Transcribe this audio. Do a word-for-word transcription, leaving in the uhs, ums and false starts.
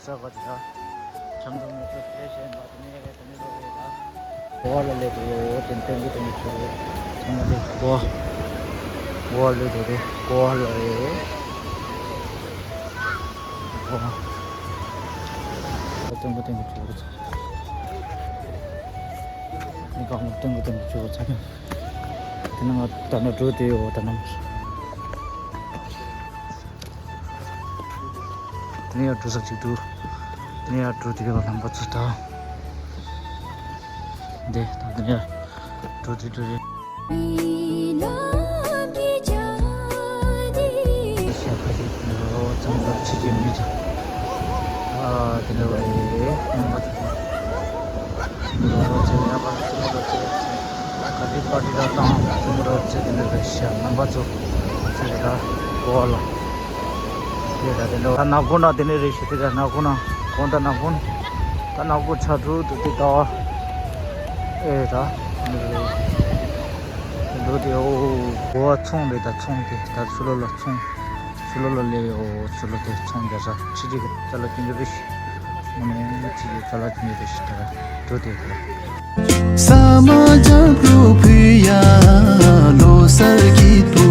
ས་ག་ཅི་ད། ཆང་འདོན་མི་ཚོ་སྐད་བཤད་པ་དེ་ནས་དེ་ནས་ལོག་རེད་ད། གོ་བ་ལ་སླེབས་ཡོད། དེ་ཏན་ཏན་གྱི་ཏན་གྱི་ཚོ་ཚང་མ་དེ་གོ་བ། གོ་བ་ལ་སླེབས་ཡོད་དེ་གོ་བ་ལ་རེད། གོ་བ། ཏན་གྱི་ཏན་གྱི་ཚོ་རེད། ནི་གང་ལ་ཏན་གྱི་ཏན་གྱི་ཚོ་ཚང་མ། དེ་ནང་ང་ད་ནང་འགྲོ་དེ་ཡོད་ད་ནང་། དེ་ནས་ཡར་འགྲོ་ས་གཅིག་འདུག་དེ་ནས་ཡར་འགྲོ་དེ་ཡོད་ལམ་པ་ཚོ་དང་། འདི་དང་དེ་ནས་ཡར་འགྲོ་དེ་འགྲོ་རེད། ཤ་ཁ་ཤས་ཀྱི་རོ་ཙམ་རོ་ཆེ་ཆེ་མི་ཚོ། ཨ་དེ་འདྲ་བ་རེད་ལམ་པ་ཚོ་དང་། ཚོ་ཡག་པ་ཚོ་རོ་ཆེ། ག་དུས་པར་ཊི་ར་དང་ཚོང་ར་བྱེད་དེ་འདྲ་རེད་ཤག་རྣམ་པ་ཚོ་ཚེ་རེ་ད་གོ་བ་ལ། དེ་ད་དེ་འདྲ་ད་ནག་པོ་ན་དེ་ནས་རེད་ཤག་དེ་ད་ནག་པོ་ན་གོང་ད་ནག་པོ་ན་ད་ནག་པོ་ཆ་དྲུག་དུ་དེ་ད་བ་ཨེ་ད་འདུག་དེ་འོ་གོ་བ་ཚོང་རེད་ད་ཚོང་དེ་ད་ཚུ་ལོ་ལ་ཚོང་ཚུ་ལོ་ལ་ལས་འོ་ཚུ་ལོ་དེ་ཚོང་རྒྱ་ས་ཆི་ཅི་གི་ཙ་ལ་ཅི་འདྲ་རེད་ཤག་དངོས་གནས་ཅི་ཡོད་ཙ་ལ་ཅི་ཡོད་རེད་ཤག་ད་འགྲོ་དེ་གི་ལ། ས་མ་ལྕགས་ཕུ་ཕུ་ཡ་ལོ་གསར་གྱི་དུ།